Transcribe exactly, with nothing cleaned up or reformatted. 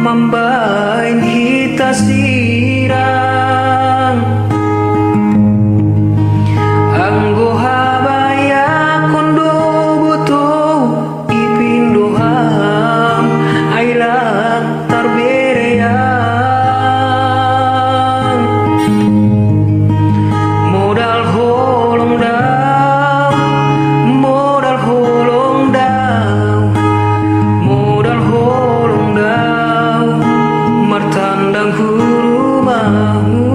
mambahen hita sirang. Anggo habayakon do botou, ipindo ham ai lang tarberean. Modal holong do au, modal holong do au, modal holong do au, martandang hu rumahu.